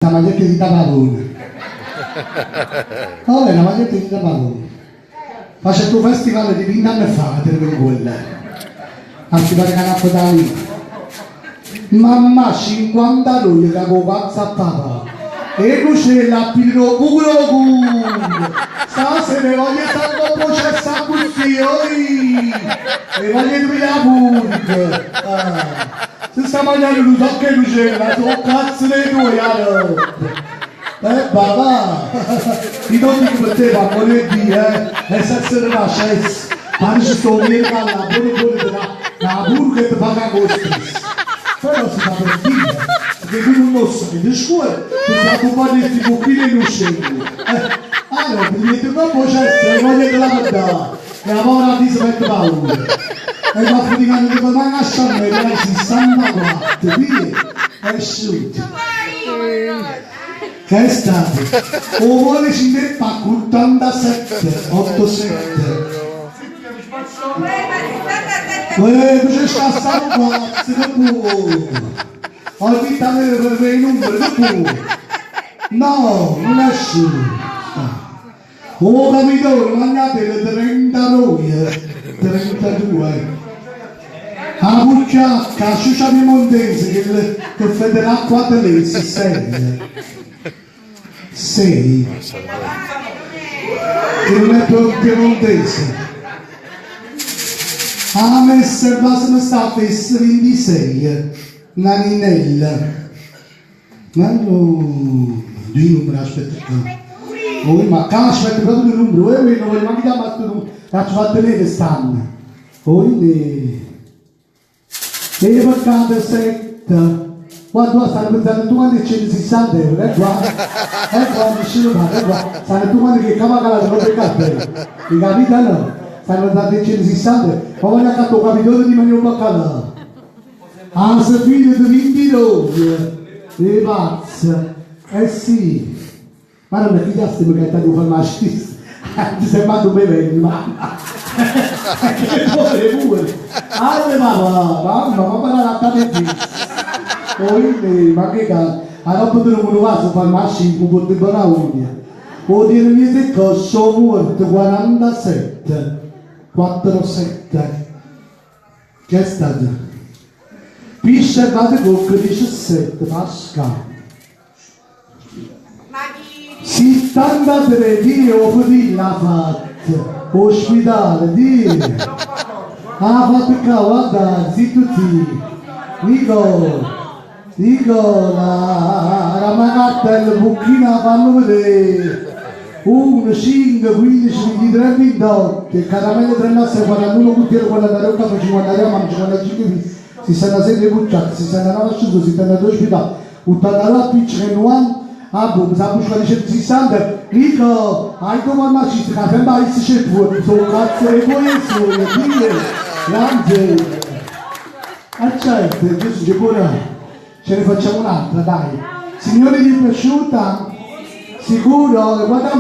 'A maglietta 'e Rita Pavone. Overo, 'a maglietta 'e Rita Pavone. Facette 'o festival di vint'anne fa, 'a tenevo 'ncuollo. A si pare ca n'appo da lì. Mammà cinquantadoje ca cu 'o cazzo a papà. E nucella a piglia 'o buco d' 'o culo. Stasera 'e voglio sta 'ncopp' 'o cesso accussì, oì. 'E voglio piglià 'a purga. Ah. Se sta magnanno nu sacco 'e nucella, so' 'o cazzo d' 'e tuoje aropp. Eh va va! I' t'o dico pe te, p'ammore 'e Dio, eh, e se se ne va cess, quanno ce sta 'o miereco 'a llà, buono buono te dà na purga e te fa cagà 'o stesso. Però si fa per dire, pecchè tu nun 'o ssaje, te scuorde, te sta accumpagnà 'e sti cucchine 'e nucelle. Eh, aropp te miette 'ncopp 'o cesso e voglia 'e te la dà. E 'a povera Dio se mette paura. E va faticanno te fa manco 'a sciammella ai 64, via, è asciuto. Che è stato? 'O volo 'e 5 e pacche 87, 8 7. Uè, tu ce scassate 'o cazzo, che buo'? Ogni tanto 'e numeri, che buo'? No, nun è asciuto. O capitone, magnatele trentadoje, 32. A pucchiacca, 'a ciuccia piemontese, chella che fete l'acqua telese, sei. Sei. Che nun è piemontese. A messa e vaseme sta fessa 26. Naninella. Ma no, duje nummere aspetta ccà. Oi ma ccà aspetta proprio duje nummere, uè uè, non voglio manco chiamà stu numero, c'aggio fatto nere st'anno. Oi ne. E peccato sette. Guarda, guarda, stanno pensando tutti quanti a 160 euro, eh guarda, eh guarda, nessuno paga, eh guarda, stanno tutti quanti che capa calata proprio 'e cartella. Hai capito o no? Stanno pensando a 160 euro, ma voglio accattà 'o capitone di mangià 'o baccalà. Ah se fide de 22 'e pazze eh sì Maronna chi jastimm ca è stato 'o farmacista ti sei fatto me venne mamma che pure pure Alle papà mamma mamma la lattata 'e fess oimè ma che cazzo aropp te rongo nu vaso 'o farmacista 'o puort bona unia 'o tiene miez 'e cosce 'o muort 47 quattro sette Che è stato? Piscia e vate cocca 17 Pasca. 73 Dio 'o fetille ha fatto 'o spitale Dio ha fatto ccà guarda zitto zitto Nicola Nicola damme 'a cartella bucchina 'a fanno vedè 1, 5, 15, 23, 28 E caramelle 36, 41 cucchiere 43 'o cafè 53 'a mamma 55 figlie 66 'e bucciacche 69 ascensore 72 spitale 89 appicceche e 90 'a bomba s'abbusca 160 Nico 'a int' 'o farmacista ca sempe a isso ce puorte so' cazze d' 'e tuoje soje Dio grande E certo giusto c'è pure ce ne facciamo un'altra dai Signori vi è piaciuta? Sicuro? Guarda.